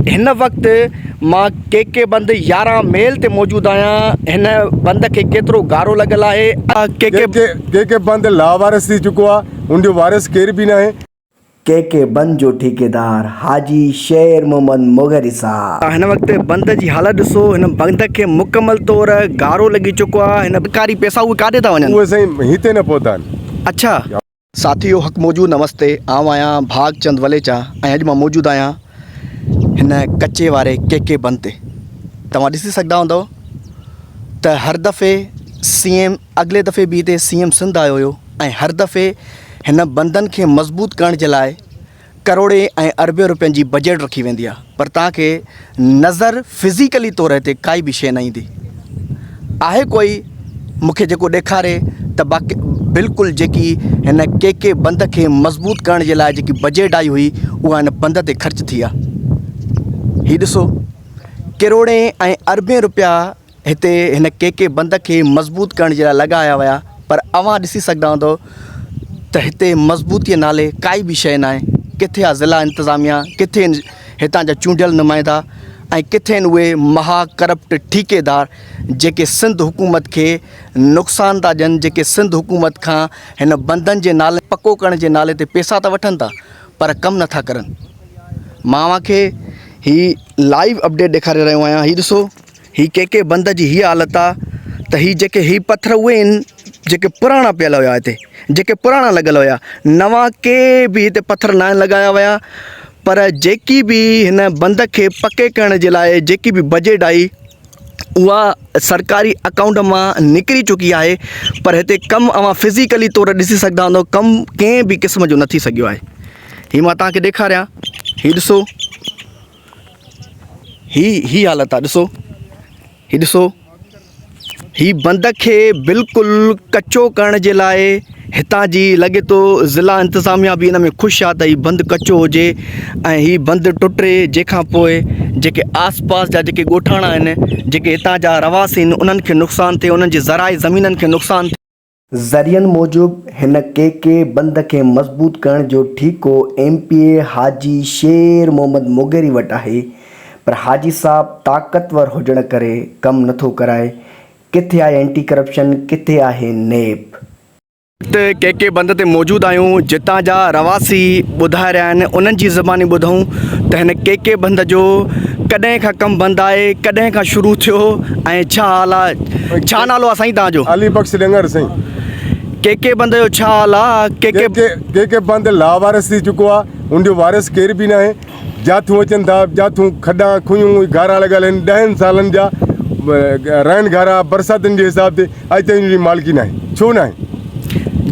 هن وقت مان ڪي ڪي بند 11 ميل تي موجود آهيان. هن بند کي ڪيترو گارو لڳل آهي. ڪي ڪي ڪي ڪي بند لاوارث ٿي چڪو آ، ان جو وارث ڪير به ناهي. ڪي ڪي بند جو ٺيڪيدار حاجي شير محمد مغري صاحب. هن وقت بند جي حالت ڏسو، هن بند کي مڪمل طور گارو لڳي چڪو آ. هن سرڪاري پئسا اهي ڪاڏي ٿا وڃن؟ اهي سائين هتي نه پهتا آهن. اڇا. ساٿيو حق موجود نمستي آئون آهيان ڀاڳ چند وليچا ۽ اڄ مان موجود آهيان هن ڪچي واري ڪي ڪي بند تي توهان ڏسي سگهندا هوندؤ ته هر دفعي سي ايم اڳلي دفعي به هتي سي ايم سنڌ آيو هيو ۽ هر دفعي هن بندن کي مضبوط ڪرڻ جي لاء ڪروڙين ۽ اربين روپين جي بجيٽ رکي ويندي آهي پر توهان کي نظر فزيڪلي طور هتي ڪائي به شيء نه ايندي آهي ڪوئي مون کي جيڪو ڏيکاري ته باقي بلڪل جيڪي هن ڪي ڪي بند کي مضبوط ڪرڻ جي لاء جيڪي بجيٽ آئي هئي اها هن بند تي خرچ ٿي آهي هي ڏسو ڪروڙين ۽ اربين روپيا هتي هن ڪي ڪي بند کي مضبوط ڪرڻ جي لاء لڳايا ويا پر اوهان ڏسي سگهندا هوندؤ ته هتي مضبوطيء نالي ڪائي به شيء ناهي. ڪٿي آ ضلع انتظاميا، ڪٿي آهن هتان جا چونڊيل نمائندا ۽ ڪٿي آهن اهي مها ڪرپٽ ٺيڪيدار جيڪي سنڌ حڪومت کي نقصان ٿا ڏين، جيڪي سنڌ حڪومت کان هن بندن جي نالي پڪو ڪرڻ جي نالي تي پيسا ته وٺن ٿا پر ڪم نٿا ڪرن. مان اوهان کي هي لائيو اپڊيٽ ڏيکاري رهيو آهيان هي ڏسو. هي ڪي ڪي بند جي هيء حالت آ ته هي جيڪي هي پٿر اهي آهن جيڪي پراڻا پيل هيا هتي جيڪي پراڻا لڳل هيا نوان ڪي به هتي پٿر ناهن لڳايا ويا پر جيڪي به هن بند کي پڪي ڪرڻ جي لاء جيڪي به بجيٽ آئي اها سرڪاري اڪائونٽ مان نڪري چڪي آهي پر هتي ڪم اوهان فزيڪلي طور ڏسي سگهندا هوندو ڪم ڪنهن به قسم جو نه ٿي سگهيو آهي هي مان توهان کي ڏيکاريان هي ڏسو هي هي حالت آ ڏسو هي ڏسو هي بند کي بلڪل ڪچو ڪرڻ جي لاء هتان جي لڳي ٿو ضلع انتظاميا به ان ۾ خوش آ ته هي بند ڪچو هجي ۽ هي بند ٽٽي جنهن کان پوء جيڪي آس پاس جا جيڪي ڳوٺاڻا آهن جيڪي هتان جا رهواسي آهن انهن کي نقصان ٿئي انهن جي زرعي زمينن کي نقصان ٿئي. ذريعن موجب هن ڪي ڪي بند کي مضبوط ڪرڻ جو ٺيڪو M P A Haji Sher Muhammad Mugheri وٽ آهي پر حاجي صاحب طاقتور هجڻ ڪري ڪم نٿو ڪرائي، ڪٿي آهي اينٽي ڪرپشن ڪٿي آهي نيب. وقت ڪي ڪي بند تي موجود آهيون جتان جا رهواسي ٻڌائي رهيا آهن انهن جي زباني ٻڌون ته هن ڪي ڪي بند جو ڪڏهن کان ڪم بند آهي ڪڏهن کان شروع ٿيو ۽ ڇا حال آ ڇا نالو آ سائين توهان جو؟ علي بخش ڏنگر سائين. ڪي ڪي بند جو ڇا حال آ؟ ڪي ڪي. ڪي ڪي بند لاوارث ٿي چڪو آ ان جو وارث ڪير به ناهي جاٿون اچن ٿا جاٿون کڏا کوهيون گهارا لڳل آهن ڏهن سالن جا رهن گهارا برساتن جي حساب تي اڄ تائين ان جي مالڪي ناهي ڇو ناهي؟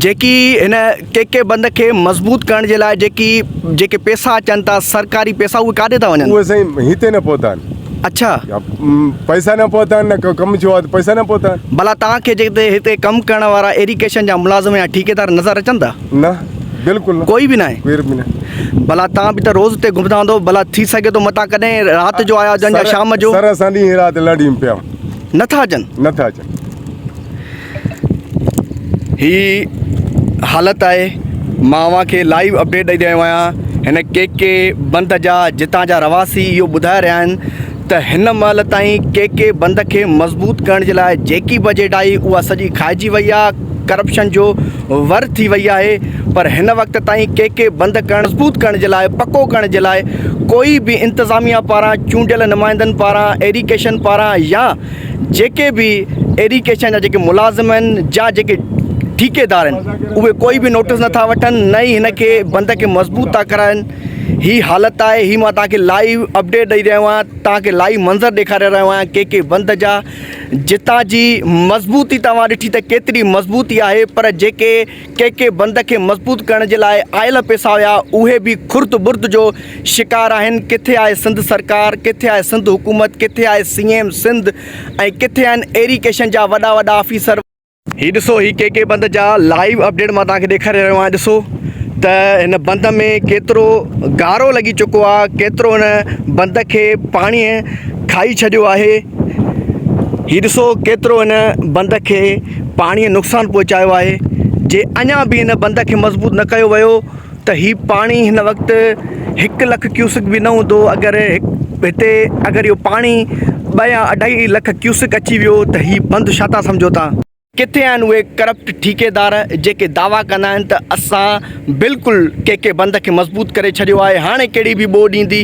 جيڪي هن ڪي ڪي بند کي مضبوط ڪرڻ جي لاء جيڪي جيڪي پيسا اچن ٿا سرڪاري پيسا اهي ڪاڏي ٿا وڃن؟ اهي سائين هتي نه پهتا آهن. اڇا. پئسا نه پهتا آهن نه ڪم ٿيو آهي ته پئسا نه پهتا آهن. ڀلا توهان کي جتي هتي ڪم ڪرڻ وارا ايريگيشن جا ملازم يا ٺيڪيدار نظر اچن ٿا؟ نه بلڪل نه. ڪوئي به ناهي؟ ڪير به ناهي. ڀلا توهان به ته روز اتي گهمندا هوندؤ ڀلا ٿي سگهي ٿو متان ڪڏهن رات جو آيا هجن يا شام جو. سر اسان ڏينهن رات لڙي ۾ پيا آهيون. نه ٿا اچن؟ نه ٿا اچن. هي حالت آهي مان اوهان کي لائيو اپڊيٽ ڏئي رهيو آهيان هن ڪي ڪي بند جا جتان جا رهواسي اهو ٻڌائي رهيا آهن ته هن مهل تائين ڪي ڪي بند کي مضبوط ڪرڻ جي لاء جيڪي بجيٽ آئي اها سڄي کائجي وئي آهي ڪرپشن جو ور ٿي وئي آهي پر هن وقت تائين ڪي ڪي بند ڪرڻ مضبوط ڪرڻ جي لاء پڪو ڪرڻ جي لاء ڪوئي به انتظاميا پاران چونڊيل نمائندن پاران ايريگيشن پاران يا جيڪي به ايريگيشن جا جيڪي ملازم آهن جا جيڪي ٺيڪيدار آهن اهي ڪوئي به نوٽس نٿا وٺن نه ئي هن کي بند کي مضبوط ٿا ڪرائن هي حالت آهي هي مان توهان کي لائيو اپڊيٽ ڏئي رهيو آهيان توهان کي لائيو منظر ڏيکاري رهيو آهيان ڪي ڪي بند جا جتان جي مضبوطي توهان ڏٺي ته ڪيتري مضبوطي آهي پر جيڪي ڪي ڪي بند کي مضبوط ڪرڻ جي لاء آيل پيسا هيا اهي به خرد برد جو شڪار آهن ڪٿي آهي سنڌ سرڪار ڪٿي آهي سنڌ حڪومت ڪٿي آهي سي ايم سنڌ ۽ ڪٿي آهن ايريگيشن جا وڏا وڏا آفيسر. هي ڏسو هي ڪي ڪي بند جا لائيو اپڊيٽ مان توهان کي ڏيکاري رهيو آهيان ڏسو ته هن بند ۾ ڪيترو گارو لڳي چڪو آهي ڪيترو هن بند کي پاڻي کائي ڇڏيو آهي هي ڏسو ڪيترو هن بند کي پاڻي نقصان پهچايو آهي جي اڃا به هن بند کي مضبوط نه ڪيو ويو ته هي پاڻي هن وقت هڪ لک ڪيوسڪ به نه هوندو اگر هتي اگر اهو پاڻي ٻه يا اڍائي لک ڪيوسڪ اچي ويو ته هي بند ڇا ٿا سمجهو تان؟ ڪٿي آهن اهي ڪرپٽ ٺيڪيدار جيڪي دعويٰ ڪندا آهن ته اسان بلڪل ڪي ڪي بند کي مضبوط ڪري ڇڏيو آهي هاڻي ڪهڙي به ٻوڏ ايندي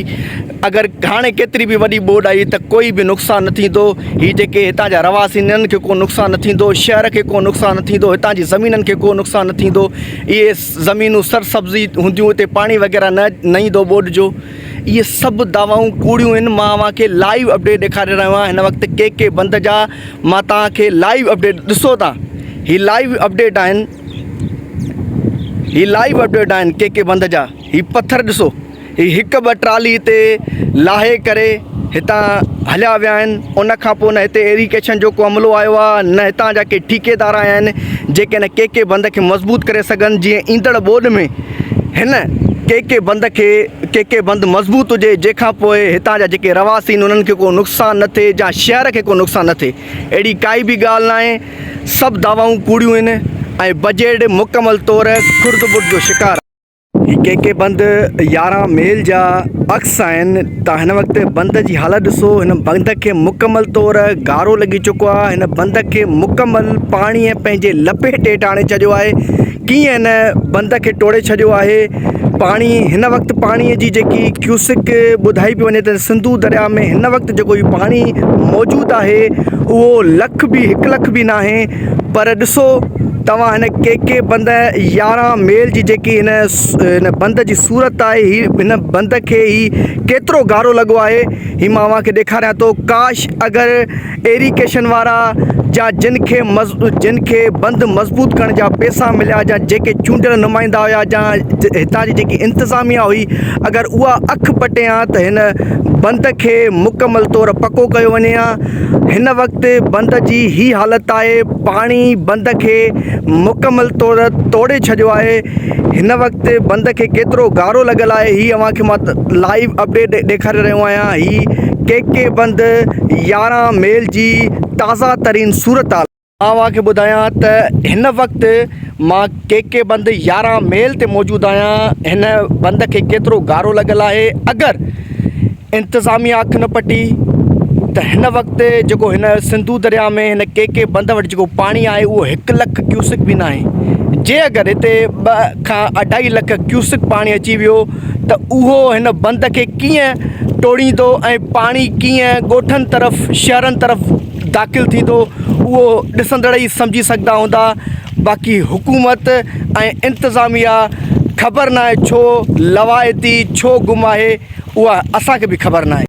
اگر هاڻي ڪيتري به وڏي ٻوڏ آئي ته ڪوئي به نقصان نه ٿيندو هي جيڪي هتان جا رهواسي آهن انهن کي ڪو نقصان نه ٿيندو شهر کي ڪو نقصان نه ٿيندو هتان جي زمينن کي ڪو نقصان نه ٿيندو اهي زمينون سرسبزي هونديون اتي پاڻي وغيره نه نه ايندو ٻوڏ جو اهي سڀ دعوائون ڪوڙيون آهن مان اوهان کي لائيو اپڊيٽ ڏيکاري رهيو آهيان هن وقت ڪي ڪي بند جا مان توهان کي لائيو اپڊيٽ ڏسو ٿا هي لائيو اپڊيٽ آهن هي لائيو اپڊيٽ آهن ڪي ڪي بند جا هي پٿر ڏسو هي هڪ ٻه ٽرالي هتي لاهي ڪري هتان هليا ويا آهن ان کان پوء نه هتي ايريگيشن جو ڪو عملو آيو آهي نه هتان جا ڪي ٺيڪيدار آيا آهن جيڪي هن ڪي ڪي بند کي مضبوط ڪري سگهن جيئن ايندڙ ٻوڏ ۾ هن ڪي ڪي بند کي ڪي ڪي بند مضبوط هجي جنهن کان پوء هتان جا جيڪي رهواسي آهن انهن کي ڪو نقصان نه ٿئي يا شهر کي ڪو نقصان نه ٿئي اهڙي ڪائي به ڳالهه ناهي سڀ دعوائون ڪوڙيون آهن ۽ بجيٽ مڪمل طور خرد برد جو شڪار هي ڪي ڪي بند 11 ميل جا عڪس آهن ته هن وقت بند جي حالت ڏسو هن بند کي مڪمل طور گارو لڳي چڪو آهي هن بند کي مڪمل پاڻي پنهنجي لپيٽ هيٺ آڻي ڇڏيو آهي ڪيئن هن بند کي ٽوڙي ڇڏيو آهي پاڻي هن وقت پاڻي جي جيڪي ڪيوسڪ ٻڌائي پئي وڃي ته سنڌو درياء ۾ هن وقت جيڪو هي پاڻي موجود آهي اهو لک به هڪ لک به ناهي پر ڏسو توهان هن ڪي ڪي بند 11 ميل جي جيڪي هن هن بند جي صورت آهي هي هن بند کي هي ڪيترو گارو لڳو آهي هي مان اوهان کي ڏيکاريان ٿو ڪاش اگر ايريگيشن وارا جا جن کي جن کي بند مضبوط ڪرڻ جا پيسا مليا جا جيڪي چونڊيل نمائندا هيا جا هتان جي جيڪي انتظاميا هئي اگر اها اک پٽي ها ته هن بند کي مڪمل طور پڪو ڪيو وڃي ها هن وقت بند جي هي حالت آهي پاڻي بند کي مڪمل طور توڙي ڇڏيو آهي هن وقت بند کي ڪيترو گارو لڳل آهي هي اوهان کي مان لائيو اپڊيٽ ڏيکاري رهيو آهيان هي ڪي ڪي بند 11 ميل جي تازه ترين صورتحال. مان اوهان کي ٻڌايان ته هن وقت مان ڪي ڪي بند 11 ميل تي موجود آهيان هن بند کي ڪيترو گارو لڳل آهي اگر انتظاميا اک نه پٽي ته هن وقت جيڪو هن سنڌو درياء ۾ هن ڪي ڪي بند وٽ جيڪو پاڻي آهي اهو هڪ لک ڪيوسڪ به ناهي جي اگر هتي ٻه کان اڍائي لک ڪيوسڪ پاڻي اچي ويو ته اهو هن بند کي ڪيئن ٽوڙيندو ۽ پاڻي ڪيئن ڳوٺن طرف شهرن طرف داخل ٿيندو اهو ڏسندڙ ئي سمجهي سگهندا هوندا باقي حڪومت ۽ انتظاميا خبر ناهي ڇو لوائتي ڇو گم آهي اها اسان کي به خبر ناهي.